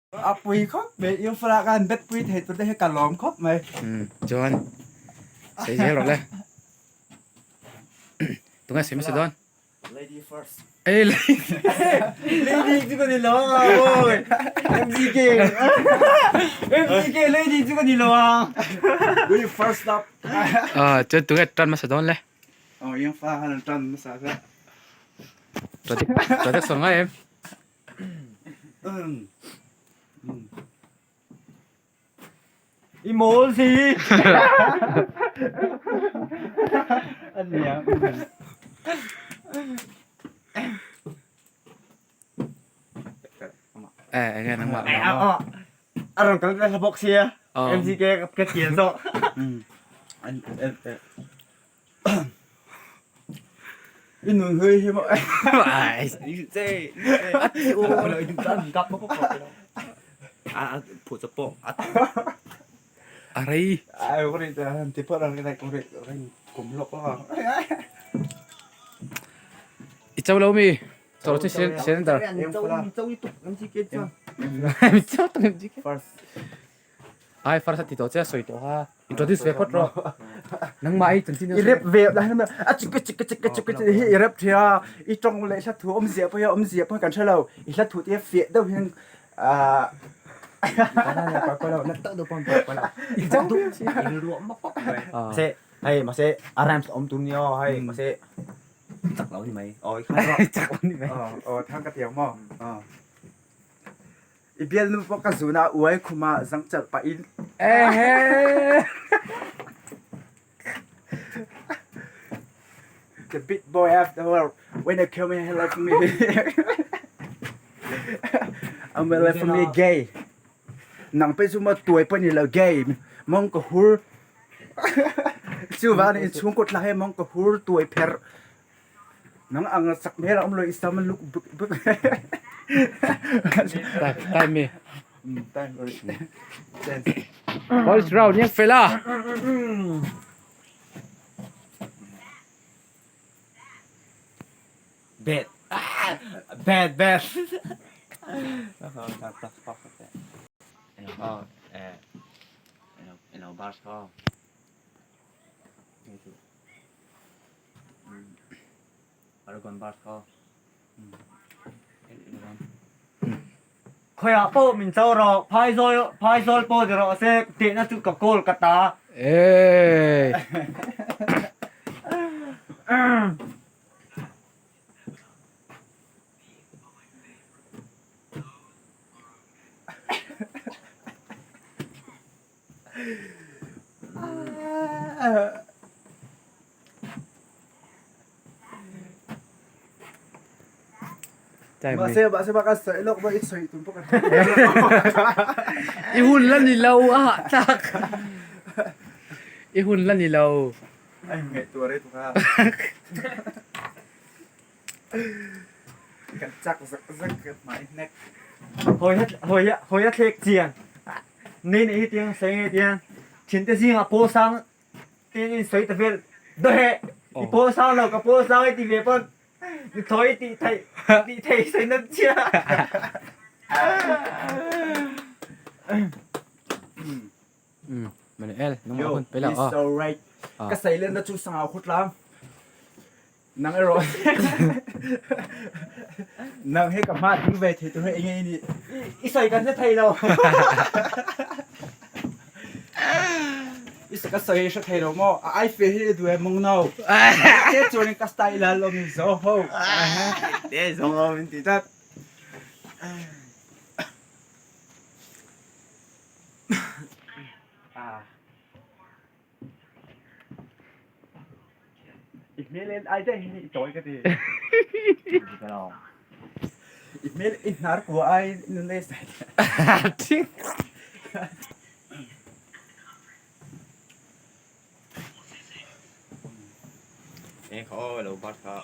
A pui khawp mai, Imphal-ah khan bet pui thei tur te hi ka lawm khawp mai. Chuan sawi zel rawh le. Tunge sawi hmasa dawn? Lady first. Ei lady chu ka ni lo ang a awi. MZK. MZK lady chu ka ni lo ang. We first up. Ah, chuan tunge tan hmasa dawn le? Oh, Imphal khan an tan hmasa kha. Tradik sawn ngai em? I mawl si. Ania. Eh, enge nangmah. A rawn kal nasa bawk sia. MCK ka thian zawk. I nun hui hi maw. A rei. Ai ko ri ta han ti phawt ang nai ko ri ring kum lawk lawk ang. I cho lo mi? Cho chu cylinder. Cho tuk MCK. First. Ai first a ti tawh che a sawi tawh kha introduce ve phawt rawh nangmah hi chanchin I rep ve lah hian a chik chik chik chik chik hi i rep thei a i tawng leh hla thu awmzia pawh hi a awmzia pawh hi kan hre lo i hla thu te hi fiah deuh hian ahh Hei mahse a rhymes awm tur nia hei mahse chak lo ni mai aw chak lo ni mai aw thang ka tiang maw aw. I bialnu pawh ka zun ah uai khum ah zangcalh pah in. Ehe. The big boy of the world when I come here left me. I'm left me gay. Nang pe chu ma tuai pa ni lo gay. Mong ka hur. Chu va ni chung ko tla he mong ka hur tuai pher. Nang ang sak hmel a um lo i sam luk buk buk. Time mi. Time. First round yang fela. Bad. Bad bad. Khawiah pawh min cho rawh, phaizawl phaizawl pawh ni rawh se, tihna chu ka kawl ka ta. Eeii. Mahse mahse bak a sawi lawk bak i sawi tum pawh ka I hun la ni lo a hahthlak. I hun la ni lo. Ai ngaihtuah rei tuk a. Kan chak zak zak ka hmai hnek. Hawi hawi hawi a thlek chiang. Nei nei hi tiang sawi nge tiang. Thiante zingah pawl sang Tin in sawi ta vel dawheh i pawl sang lo ka pawl sang i ti ve pawn nuthlawi tih theih tih theih sawi nan chia. Mane el nung ma hun pela It's alright. Ka sai len na chu sangau khutlang. Nang erawh nang hi ka hma ding ve thei tur hi enge i nih? I sawi kan hre thei lo. I ka sawi hre thei lo maw? A ai fe hi i duh em mawng no? Te chuan in ka style a lo min zo ho. Te zo ho min ti tlat. Ah. I hmel en ai daih hi i tawi ka ti. I hmel i hnar kua ai nun ei sai. Eng kha aw lo bat kha.